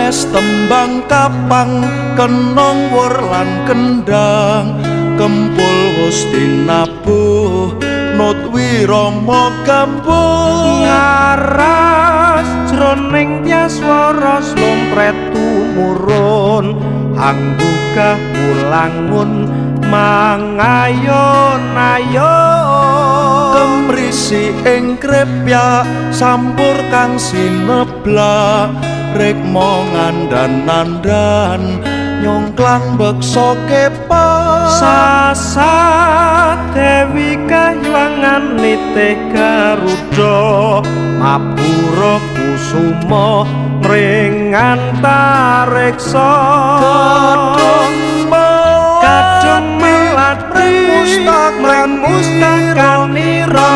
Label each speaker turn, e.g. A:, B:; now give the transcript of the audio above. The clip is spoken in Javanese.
A: Lemes tembang kapang, kenong wur lan kendang, kempul wus tinabuh, nut wirama gambuh.
B: Ngaras jroning tyaswara slompret tumurun, hanggugah wulangun mangayon-ayon.
A: Kemrisi ing krepyak sampur kang sineblak, rikma ngandan-nandan nyongklang beksa kepak.
B: Sasa Dewi kahyangan nitih Garuda, mabura kusuma mring antariksa.
A: Kadung
B: Kadung melati
A: mring
B: mring mustakanira.